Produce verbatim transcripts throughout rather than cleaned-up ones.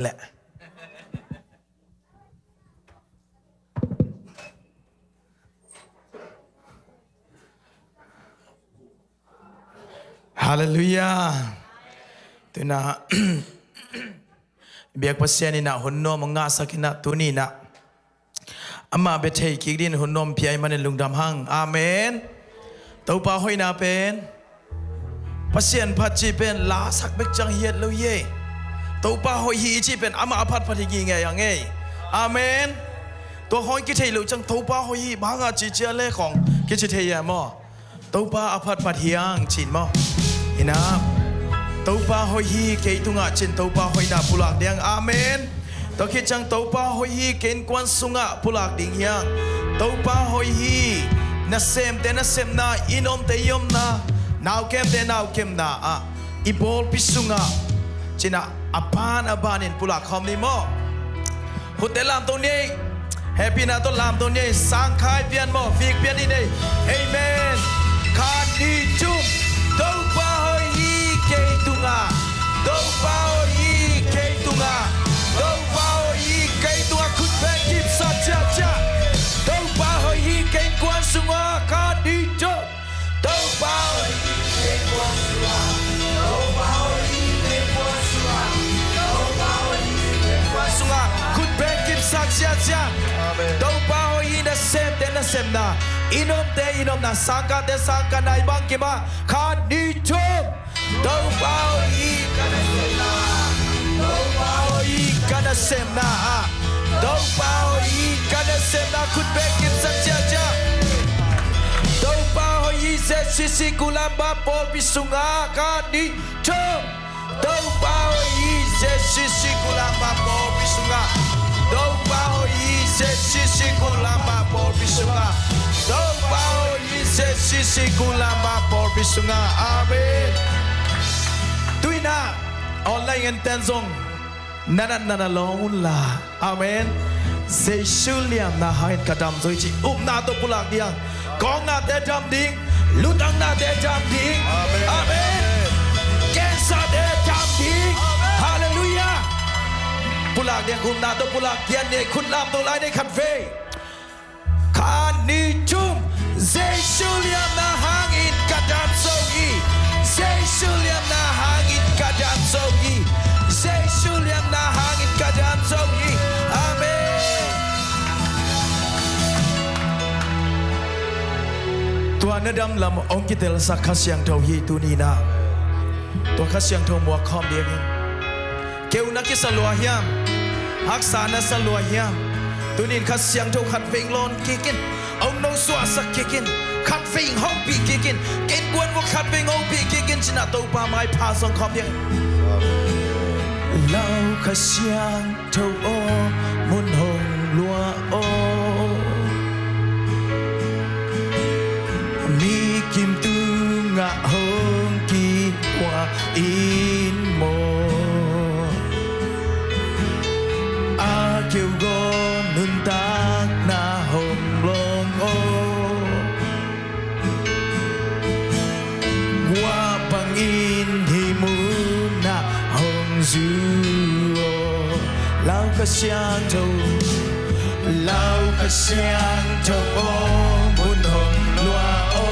leh. Halleluiah. Tuna biak Pasian in ah hun nuam a ngahsak in ah tuni in ah amah bia thei kik dingin hun nuam pia ahih manin lungdam hang. Amen. Topa hoihna pen, Pasian phat cih pen la sak bek ciang hiat lo hi ei. Topa hoih hi i cih pen amah a phatphat hi ngingei hang ei. Amen. Tua khawng i kitheih loh ciang Topa hoih hi bang hang a ci cia le khawng kici thei hi maw? Topa a phatphat hi hang ci-in maw? Hi-in ah Topa hoih hi kei tungah ci-in Topa hoihna pulak ding hang. Amen. Tua khit ciang Topa hoih hi kei innkuan sungah pulak ding hi hang. Topa hoih hi nasemte nasepna, inn omte inn omna, naukemte naukemna ah, i pawlpi sungah ci-in ah a ban a banin pulak khawm ni maw? Khutte lamto ni ei. Hehpihna tawh lamto ni ei. Sang khat pian maw, fik pian ni ei. Amen. Khat, nih, thum. Topa hoih hi kei tungah. Topa hoih hi kei tungah. Topa hoih hi kei tungah. Khut beng kipsak ciatciat. Topa hoih hi kei innkuan sungah. Khat, nih, thum. Topa hoih hi kei innkuan sungah. Topa hoih hi kei innkuan sungah. Topa hoih hi kei innkuan sungah. Khut beng kipsak ciatciat. Amen. Topa hoih hi nasemte nasepna, inn omte inn omna, sangkahte sangkahna, i bangkim ah. Khat, nih, thum. Topa hoih hi ka nasepna. Topa hoih hi ka nasepna ah. Topa hoih hi ka nasepna. Khut beng kipsak ciatciat. Topa hoih hi Z C C Kulampang pawlpi sungah. Khat, nih, thum. Topa hoih hi Z C C Kulampang pawlpi sungah. Topa hoih hi Z C C Kulampang pawlpi sungah. Topa hoih hi Z C C Kulampang pawlpi sungah. Amen. Tu-in ah online enten zong na natna na lawng unla. Amen. Jesu liamna hangin ka dam zo hi ci upna tawh pulak ding hang. Kawknate dam ding, lutanghnate dam ding. Amen. Amen. Cancer-te dam ding. Amen. Halleluiah. Pulak ding hang upna tawh pulak ding hang. Khut lamto lai ni ei khatvei. Khat, nih, thum. Jesu liamna hangin ka dam zo hi. Jesu liamna hangin ka dam zo hi. Jesu liamna hangin ka dam zo hi. Amen. Tua na dam lam hong kitelsak Kha Siangtho hi tuni-in ah. Tua Kha Siangtho muak khawm ding hi. Keu na kisa lua hiam? Haksa na sa lua hiam? Tuni-in Kha Siangtho khatvei hong lawn kik in. Hong nosuahsak kik in. Khatvei hong hopih kik in. Ka innkuan uah khatvei hong hopih kik in ci-in ah Topa maipha zong khawm ding hang. Lau Kha Siangtho aw, mun hong luah aw. Mi kim tungah hong kipua in maw. A keu gawn nuntakna hong lawng aw. Guah bangin hih munah hong zu aw. Lau Kha Siangtho, Lau Kha Siangtho aw, mun hong luah aw.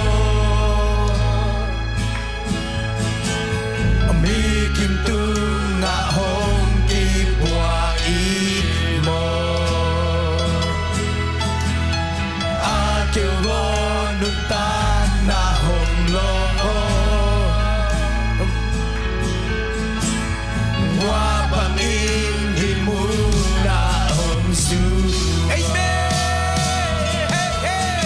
Mi kim tungah hong kipua in maw. A keu gawn nuntakna hong lawng aw. Guah bangin hih munah hong zu. Amen. Hey, hey.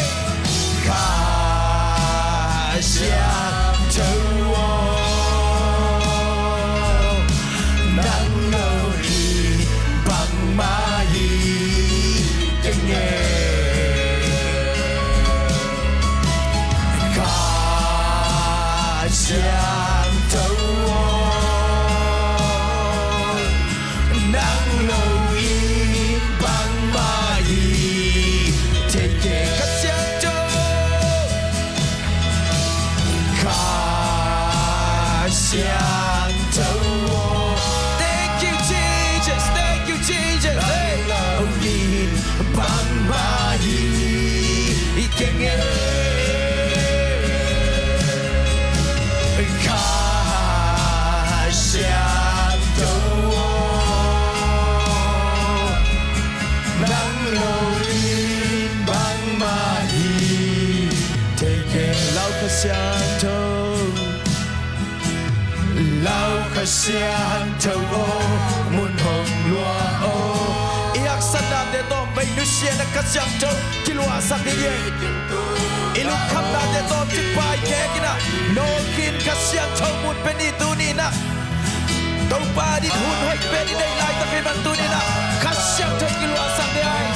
Siangtho, lau Kha Siangtho aw, mun hong lua aw. I haksatnate tawh mei nusiatna Kha Siangtho kiluahsak hi. I lungkhamnate tawh kipai kek in ah, nawkin Kha Siangtho mun pia ni tuni in ah. Topa ading hun hoih pen i neih laitak hi bang tuni in ah Kha Siangtho kiluahsak ni ei.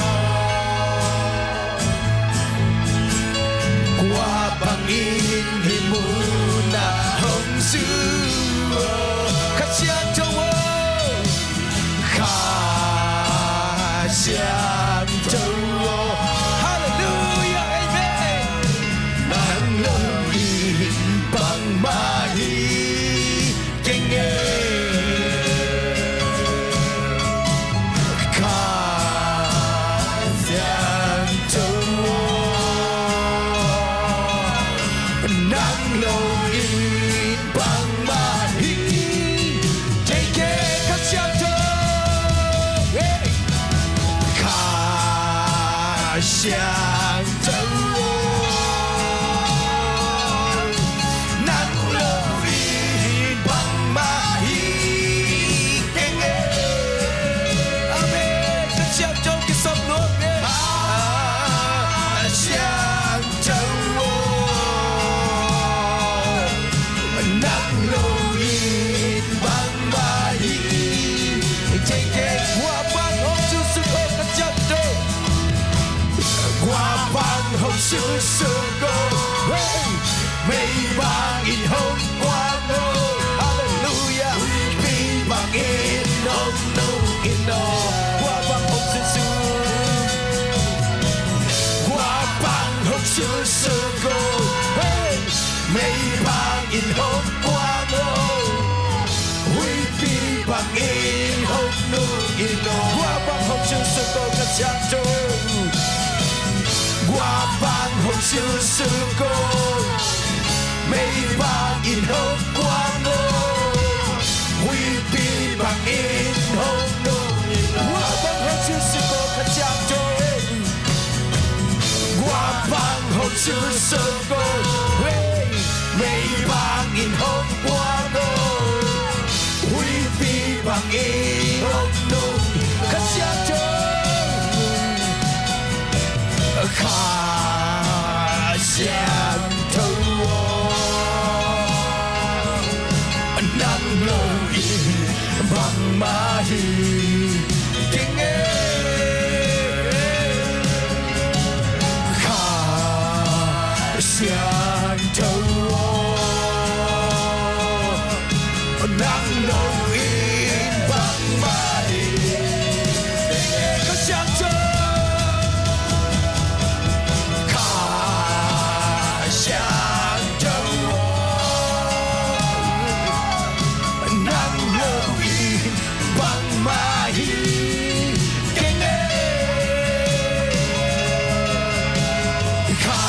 Kua bangin hih munah hong zu aw, Kha Siangtho aw, Kha Siangtho aw. Halleluiah, amen. Nang lo in bangmah hi keng e. Kha Siangtho, nang lo in bangmah hi keng e. Kha Siangtho, hey. Kha Siangtho, nang lo in bangmah hi keng e. Amen. Kha Siangtho kisam nuam e. Kha Siangtho, nang lo in bangmah hi keng e. Kua bang hong suk suk aw, Kha Siangtho. Kua bang hong suk suk aw, hey. Mei bangin hong kuang aw. Halleluiah. Huipi bangin hong nung in aw. Kua bang hong suk suk, kua bang hong suk suk aw, hey. Mei bangin hong kuang aw. Huipi bangin hong nung in aw. Kua bang hong suk suk aw, Kha Siangtho. Kua bang hong suk suk aw. Mei bangin hong kuang aw. Huipi bangin hong nung in aw. Kua bang hong suk suk aw, Kha Siangtho. Kua bang hong suk suk aw, hey. Mei bangin hong kuang aw. Huipi bangin hong nung. Kha Siangtho, Kha Siangtho aw, nang lo in bangmah hi keng e. Kha Siangtho aw, nang lo in bangmah hi. Kha Siangtho, Kha Siangtho aw, nang lo in bangmah hi keng e. Kha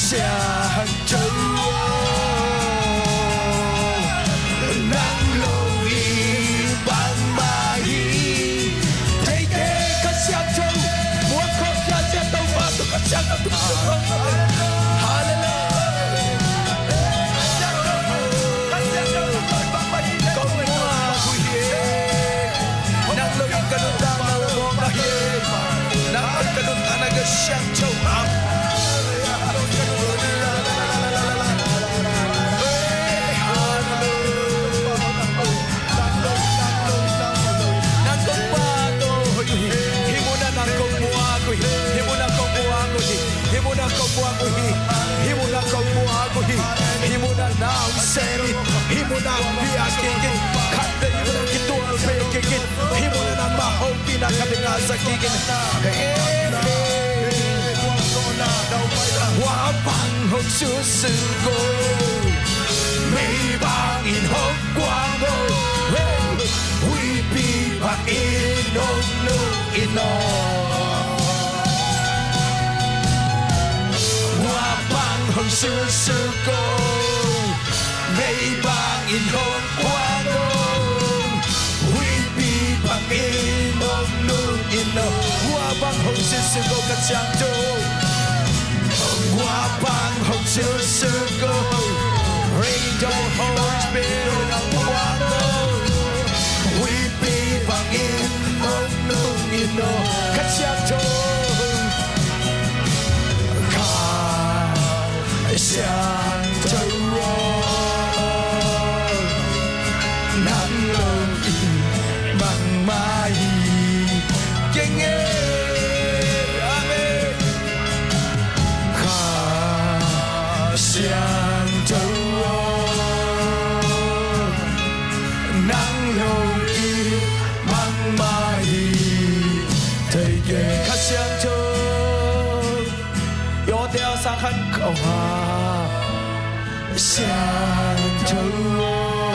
Siangtho aw, nang lo in bangmah hi. Teitei Kha Siangtho, muang khawm khia ciat Topa tungah Kha Siangtho tungah. Halleluiah. Kong muak uh hi. Nang lo in ka nuntakna uh mawk ahi. Nang lo in ka nuntakna ka siangtho a. Nang kong pahtawi uh hi. Hih munah nang kong muak uh hi. Hih munah kong muak uh hi. Hih munah kong muak uh hi. Hih munah kong muak uh hi. Hih munah na hong sem in. Hih munah biak kik in. Khatvei hih munah kitualpih kik in. Hih munah nangmah hopihna khat bek ngahsak kik in. Kua bang hong suk suk aw. Mei bangin hong kuang aw. Huipi bangin hong nung in aw. Kua bang hong suk suk aw. Mei bangin hong kuang aw. Huipi bangin hong nung in aw. Kua bang hong suk suk aw, Kha Siangtho. Tua bang hong suk suk ko. Rain down, Holy Spirit, tua ko. Huipi bangin hong nungin no. Kha Siangtho. Kha Siangtho aw. Nang lo in bangmah hi. Keng e. Amen. Kha Siangtho aw, nang lo in bangmah hi thei keng. Kha Siangtho. Yo te a sang khan ko ha. Siangtho aw.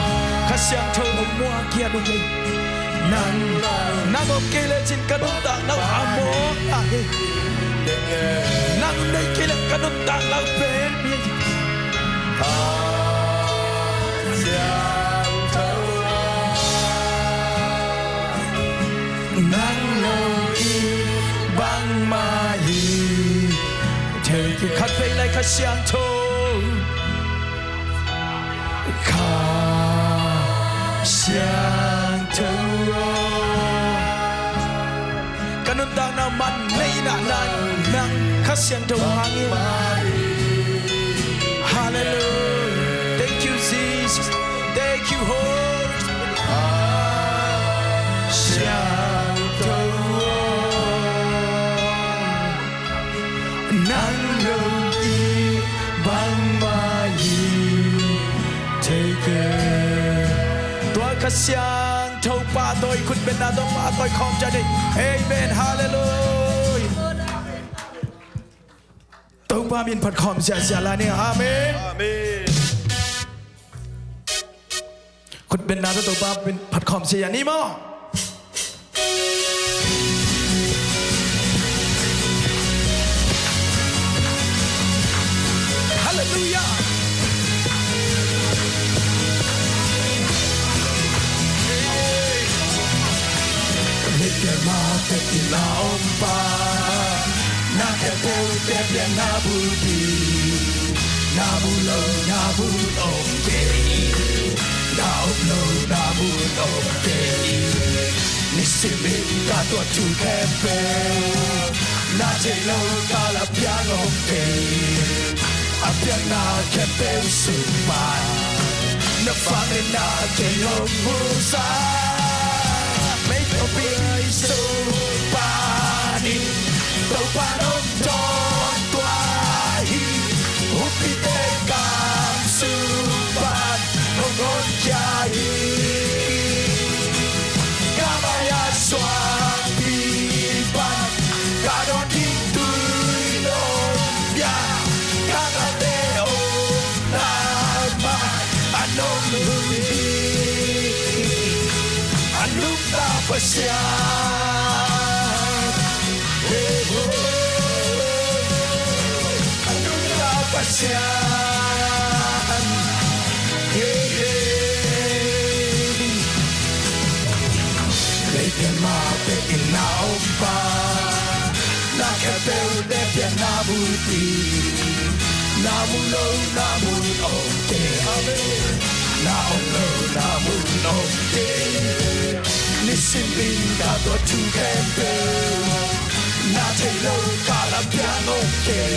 Kha Siangtho hong muang khia un ei. Nang, nang om kei lecin ka nuntakna uh a mawk ahi. Nang nei kei leh ka nuntakna uh pek mi. Kha Siangtho aw. Nang lo in bangmah hi. Thei keng. Khat vei lai, Kha Siangtho. Kha Siangtho aw. Ka nuntakna man nei na nang, nang Kha Siangtho hang in. Hallelujah. Thank you, Jesus. Thank you, Holy Spirit. Kha Siangtho aw. Nang lo in bangmah hi thei keng. Tua Kha Siangtho pahtawi, khutbetna tawh pahtawi khawm ciat ni. Amen. Hallelujah. Topa min phat khawm ziahziah lai ni. Amen. Amen. Khutbetna tawh Topa min phat khawm ziahziah ni maw. Hallelujah. Leitung mah tekin a om pa, na khempeuh te piakna bul ding. Na mu lo na mun om kei, na om lo na mun om kei. Nisim in ka tuah thu khempeuh, na theih loh ka la piang om kei. A piakna khempeuh sung pan, na vangliatna kei hong musak. Mei Topa sung panin, Topa hong dawn tua hi. Humpite kam sung pan hong honkhia hi. Ka mai-ah suangpi pan ka dawn ding tui nuam hi. Ka galte omna mai-ah a nong lui hi. A nungta Pasian. Hey, oh. A nungta Pasian. Hey, hey. Leitung mah tekin a om pa, na khempeuh te piakna bul ding. Na mu lo na mun om kei. Amen. Na om lo na mun om kei. Nisim in ka tuah thu khempeuh, na theih loh ka la piang om kei.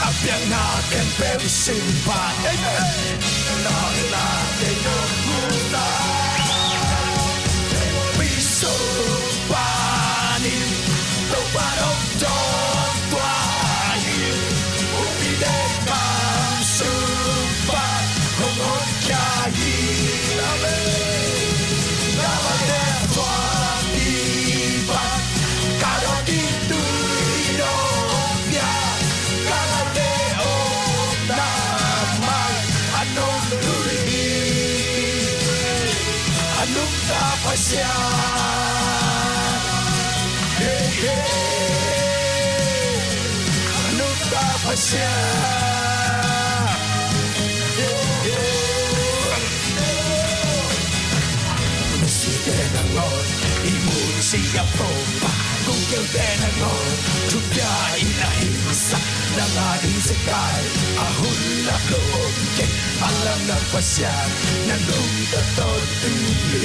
A piakna khempeuh sung pan. Amen. Na na kei nong musak. Pi sung panin, Topa hong dawn tua hi. Humpite kam sung pan hong honkhia hi. Amen. Ka mai-ah suangpi pan ka dawn ding tui nuam hi. Ka galte omna mai-ah a nong lui hi. A nungta Pasian. Hey, hey. A nungta Pasian. Hey, hey. Misite nangawn i mun si a phopa, kungkeute nangawn thupia in a hingsa. Nang a Kai a hun lap lo om kei, a lamdang Pasian na nungta tawntung hi.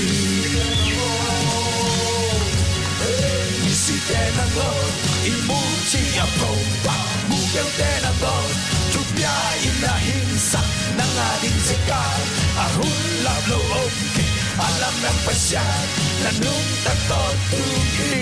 Misite nangawn i muci a phongpha, gulkhialte nangawn thupia in a hingsak, nang a ding zekai a hun lap lo om kei, a lamdang Pasian na nungta tawntung hi.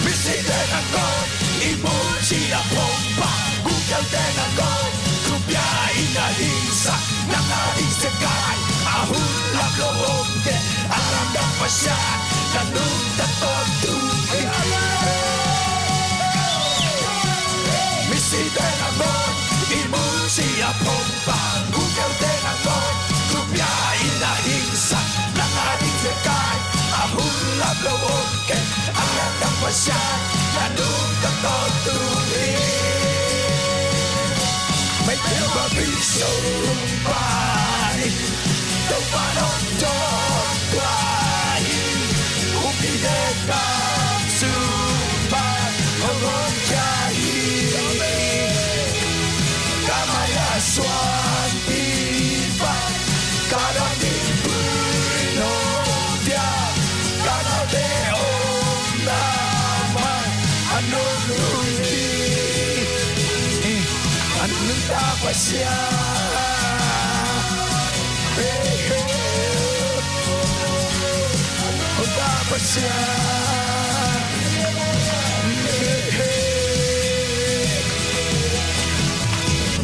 Misite nangawn i muci a phongpha, gulkhialte nangawn thupia in a hingsak, nang a ding zekai a hun lap lo om kei, a lamdang Pasian na nungta tawntung hi. Misite nangawn i muci a phongpha, gulkhialte nangawn thupia in a hingsak, nang a ding zekai a hun lap lo om kei, a lamdang Pasian na nungta tawntung hi. Mai Calvary sung pan hi, Topa nong dawn tua hi. Upite gam sung pan hong honkhia hi. Ka mai-ah suangpi pan, ka dawn ding tui nong piak, ka naute omna mai a nungnung hi. A nungta Pasian. Hey, hey. A nungta Pasian. Hey, hey.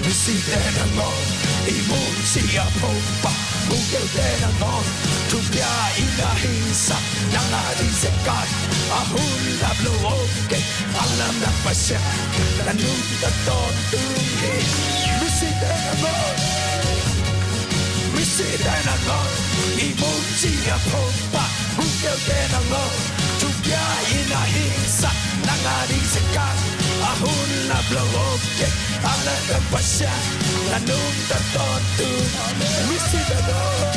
Misite nangawn i muci a phongpha, gulkhialte nangawn thupia in a hingsak, nang a ding zekai a hun lap lo om kei, a lamdang Pasian na nungta tawntung hi. Misite nangawn, misite nangawn i muci a phongpha, gulkhialte nangawn thupia in a hingsak, nang a ding zekai a hun lap lo om kei, a lamdang Pasian na nungta tawntung. Misite nangawn.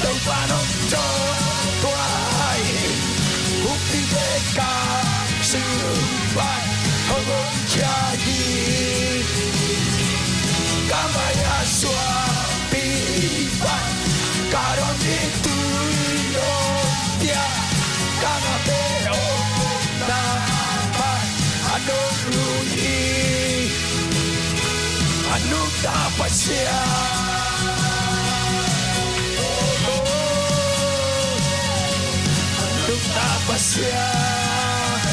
Topa nong dawn tua hi. Upite gam sung pan hong honkhia hi. Ka mai-ah suangpi pan, ka dawn ding tui nong piak, ka naute omna mai a nungnung hi. A nungta Pasian. A nungta Pasian.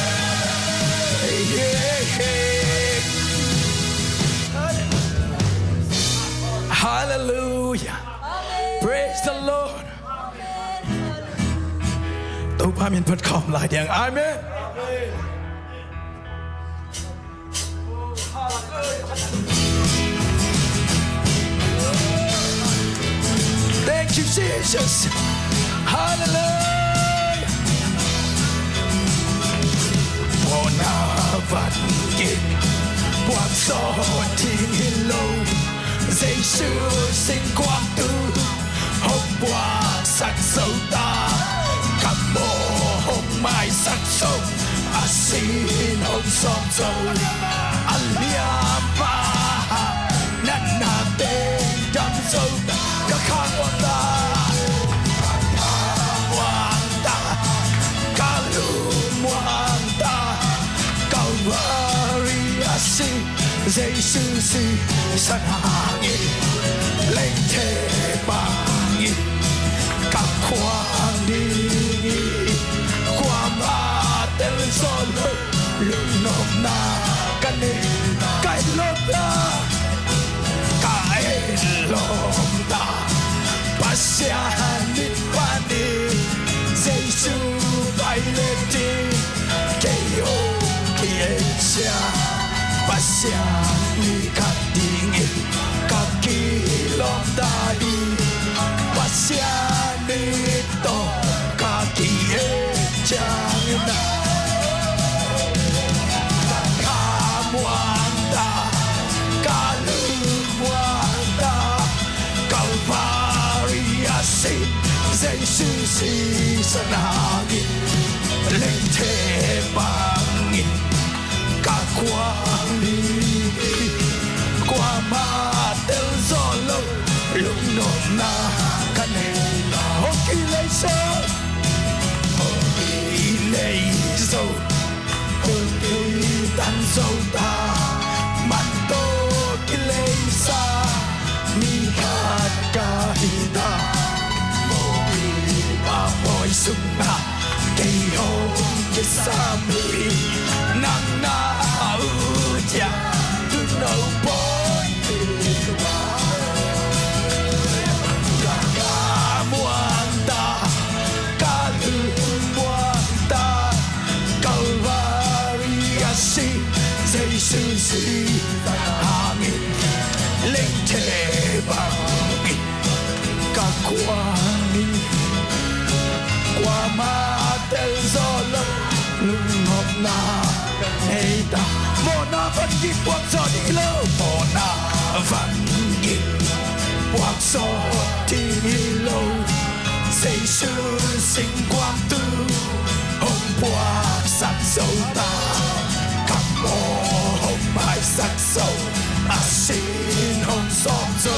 Hey, hey, hey. Hallelujah. Praise the Lord. Topa min phat khawm lai ding. Amen. Thank you, Jesus. Hallelujah. Mawhna van gik puak sawt ding hi lo, Jesu singkuang tu hong puaksak zo ta. Ka maw hong maisak zo, a sin hong sawp zo, a liampa na na teng dam zo. Ka khang muang ta, ka khang muang ta, ka lum muang ta, Calvary a sin Sisan hangin lengthe bangin ka khuang ding hi. Kuamah tel zawh lo lungnopna ka nei. Ka etlawm ta, ka etlawm ta, Pasian mit panin Jesu Pilat in kei hong ki-et ciang Pasian mi khat dingin ka kilawm ta hi. Pasian mit tawh ka ki-et ciangin ah ka khamuang ta, ka lumuang ta, Kalvari a si Jesu sisan hangin lengthe bangin ka khuang ding hi. Kuamah tel zawh lo lungnopna ka nei. Hong kilei zo, hong kilei zo, hong kitan zo ta, man tawh kileisa mi khat ka hi ta. Mawhpuipa pawi sungah kei hong kisam hi. Nang na uh ciang tuuno pawi ka khamuang ta, ka lumuang ta, Kalvari a si Jesu sisan hangin lengthe bangin ka khuang hi. Kuamah tel zawh lo lungnopna ka nei ta. Mawhna van gik puak zawh ding hi lo, mawhna van gik puak zawh ding hi lo. Jesu singkuang tu hong puaksak zo ta, ka mawh hong maisak zo, a sin hong sawp zo,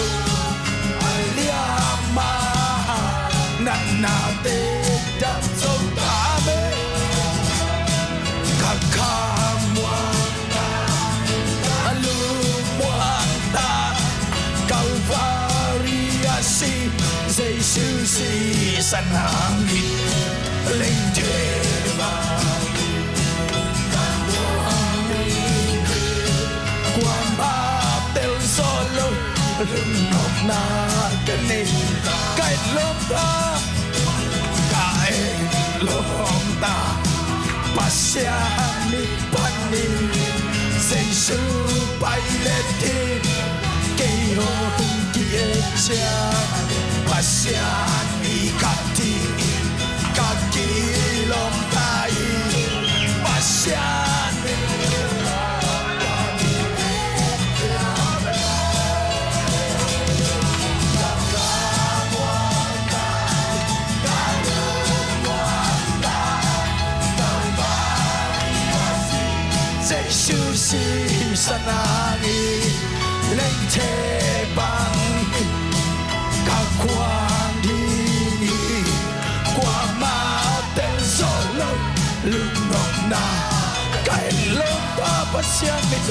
a liam a natnate dam zo ta. Amen. Ka khamuang ta, ka lumuang ta, Kalvari a si Jesu sisan hangin lengthe bangin ka khuang hi. Kuamah tel zawh lo lungnopna ka nei. Ka etlawm ta, ka etlawm ta, Pasian mit panin Jesu Pilat in kei hong ki-et ciang Pasian mi khat dingin ka kilawm ta hi. Pasian Jesu sisan hangin lengthe bangin ka khuang ding hi. Kuamah tel zawh lo lungnopna ka etlawm ta, Pasian mit,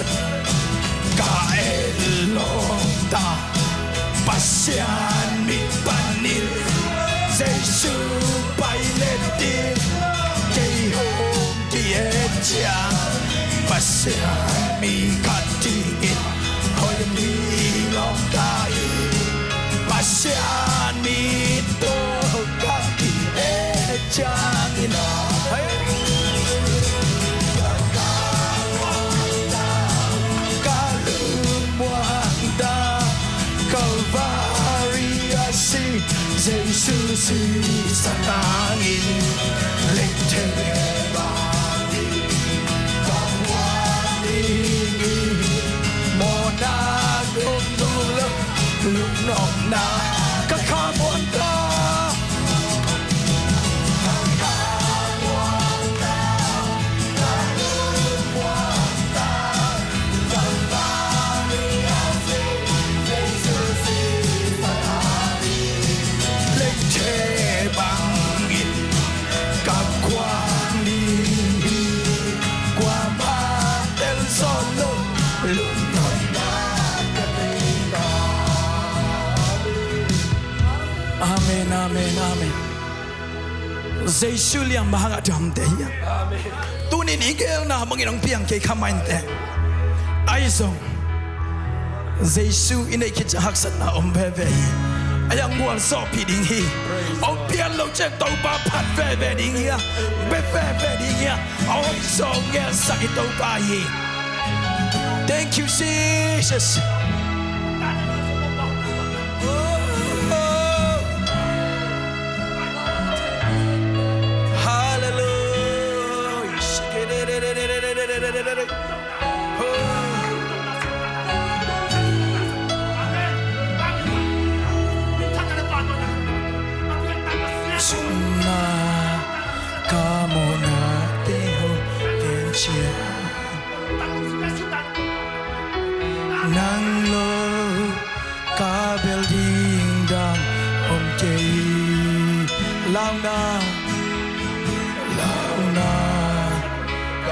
ka etlawm ta, Pasian mit panin Jesu Pilat in kei hong ki-et ciang Pasian mi khat dingin hong kilawm ta hi. Pasian mit tawh ka ki-et ciangin, ka lumuang ta, Kalvari a si Jesu sisan hangin lengthe bangin ka khuang ding hi. Mawhna tel zawh lo lungnopna ka khamuang ta. Lengthe bangin ka khuang Jesu lian bang hang a damte hiam? Tuni-in i geelna bangin hong piang kei kha mah inteh. Ahi zong Jesu i neih khit ciang haksatna om veve hi. Ahi hang gualzawhpih ding hi. Hong pian loh ciang Topa phat veve ding hi a, bia veve ding hi a, hong zawh ngelsak i Topa hi. Thank you, Jesus. Hallelujah. Sumna ka mawhnate hong gen ciang, nang lo ka bel ding dan om kei. Launa, launa,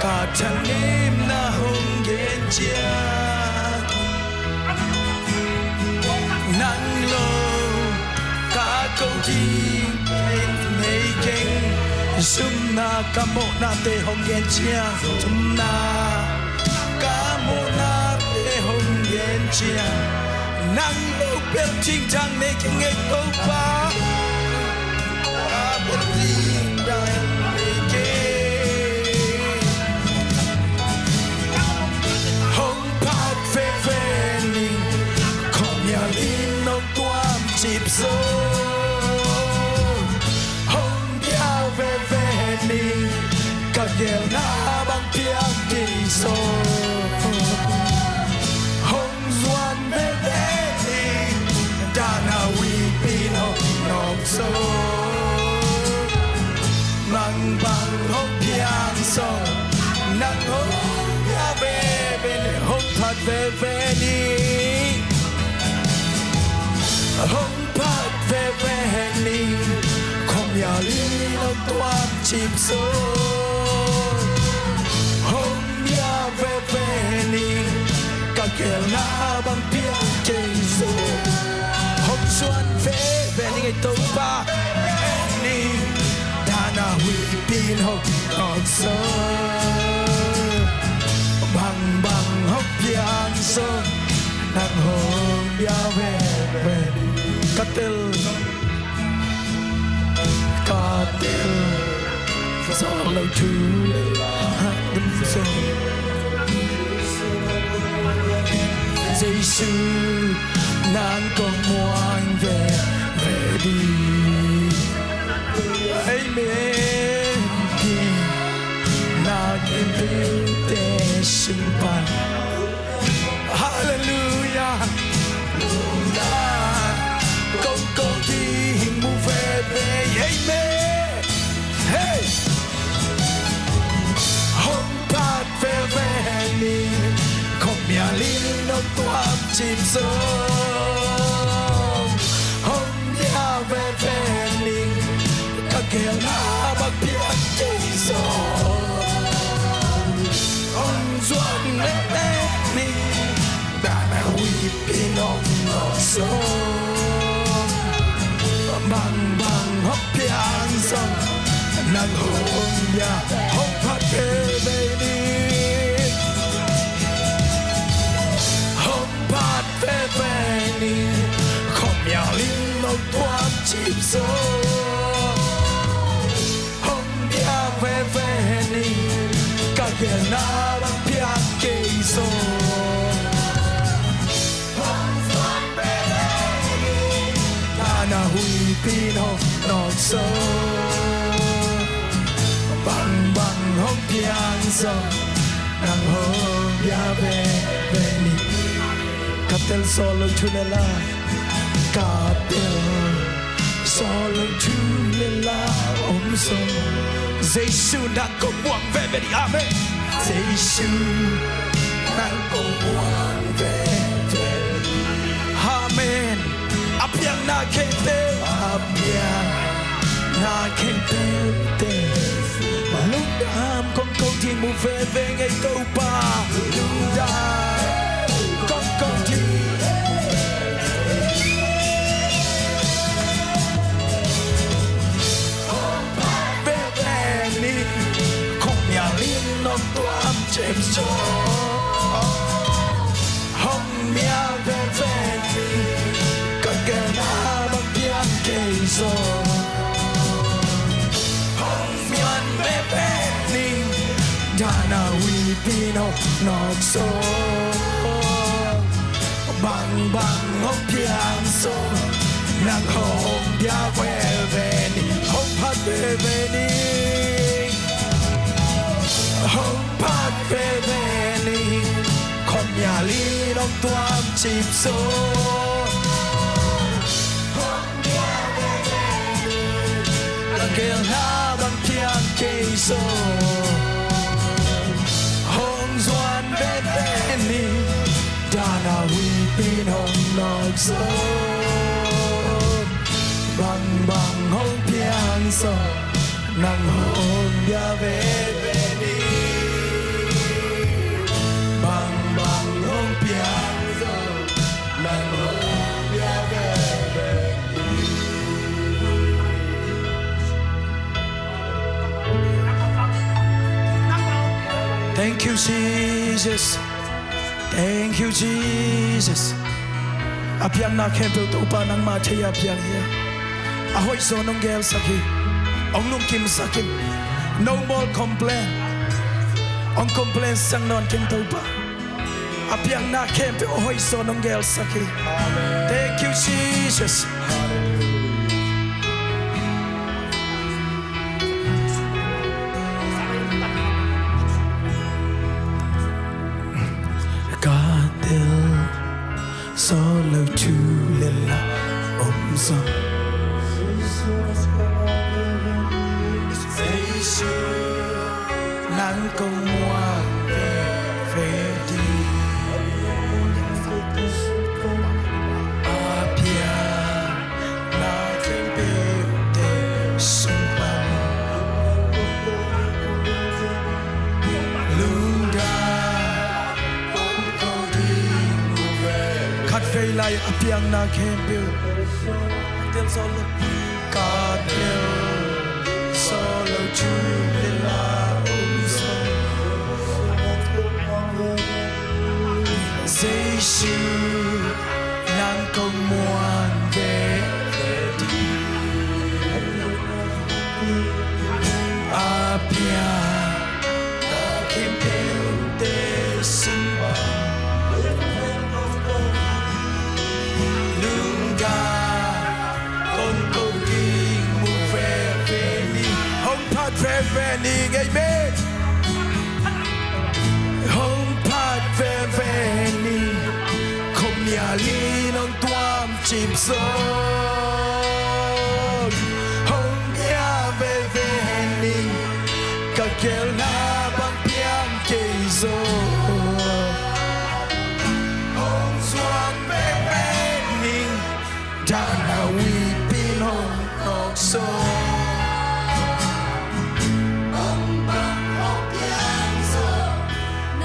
ka thanemna hong gen ciang, nang lo ka ko ding kei nei keng. Sumna ka mawhnate hong gen ciang, sumna ka mawhnate hong gen ciang, nang lo bel thingthang nei keng ei Topa. Ka bel thingthang nei keng. Hong phat veve ning, khuamial in hong tuam cip zaw. Hong bia veve ning, ka geelna bang piang kei zaw. Hong zuan veve ning, dan a huihpi in hong nawk zaw. Bangbang hong piang zong, nang hong bia veve ning, hong phat veve ning. Hong phat veve ning, khuamial in hong tuam cip zaw. Hong bia veve ning, ka geelna bang piang kei zaw. Hong zuan veve ning ei Topa, ning, dan a huihpi in hong nawk zaw. Bangbang hong piang zong, nang hong bia veve. Ka tel, ka tel, zawh lo thu le la, dum zong. Jesu, nang kong muang veve ding. Amen. Na khempeuhte sung pan. Hallelujah. Lungdam kong ko ding mu veve. Amen. Hey. Hong phat veve ning, khuamial in hong tuam cip zaw. Hong bia veve ning, ka geelna bang piang kei zaw. Hong zuan veve ning, dan a huihpi in hong nawk zaw. Bangbang hong piang zong, nang hong bia, hong phat veve ning. Hong phat veve ning, khuamial in hong tuam cip zaw. Hong bia veve ning, ka geelna bang piang kei zaw. Hong zuan veve ning, dan a huihpi in hong nawk zaw. Bangbang hong piang zong, nang hong bia veve ning. Ka tel, sawt lo thu le la. Ka tel, sawt lo thu le la om zong, Jesu nang kong muang veve ding. Amen. Jesu nang kong muang veve. Amen. A piang na khempeuh, a piang na khempeuhte lungdam kong ko ding mu veve ing ei Topa. Lungdam kong ko ding. Hong mial veve ni, ka gelna bang piang kei zaw. Hong mial veve ni, dan a huipi in hong nawk zaw. Bang bang hong piang zaw, nang hong bia veve ni, hong phat veve ni. Hong phat veve ni, khuamial in hong tuam cip zaw. Hong pia veve ni, ka gelna bang piang kei zaw. Hong zuan veve ni, dan a huipi in hong nawk zaw. Bang bang hong piang zaw, nang hong bia veve ni. Bang bang hong piang zaw, nang hong bia veve ni. Thank you, Jesus. Thank you, Jesus. A piakna khempeuh Topa nangmah thei a piang hi. A hoih zaw nong gelsak hi. Hong lungkimsak in. No more complain. Hong complain siang nawn keng Topa. A piakna khempeuh a hoih zaw nong gelsak hi. Thank you, Jesus. Ka tel zaw lo thu le la om zaw. Jesu, nang kong muang veve ni. A piang na khempeuhte sung pan lungdam kong ko ding uh ve. Khat vei lai a piakna khempeuh. Tel zaw lo. Ka tel zaw lo thu le la om zaw. Jesu, nang kong muang veve ni. A piang na khempeuhte sung pan lungdam kong ko ding uh veve ni. Hong phat veve ni, amen. Hong phat veve ni, khuamial in hong tuam cip zaw. Hong bia veve ni, ka gelna bang piang kei zaw. Hong zuan veve ni, dan a huipi in hong nawk zaw. Bang bang hong piang zaw,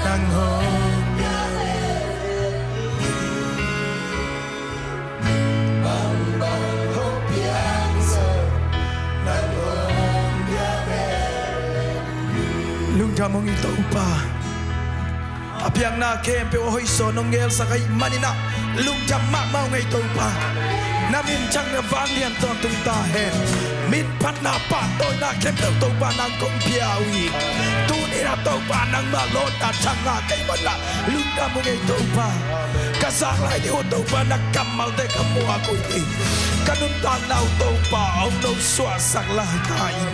nang hong bia veve ni. Bang bang hong piang zaw, nang hong bia veve ni. Lungdam ung ei Topa. A piakna khempeuh a hoih zaw nong gelsak ahih manin ah lungdam mahmah ung ei Topa. Na min thang na vanglian tawntung ta hen. Min phatna pahtawina khempeuh Topa nang kong pia uh hi. Tuni-in ah Topa nangmah lawnna thang a kei mah in ah lungdam ung ei Topa. Ka zak lai ding uh Topa na kammalte ka muak uh hi. Ka nuntakna uh Topa hong nosuahsak lai ta in.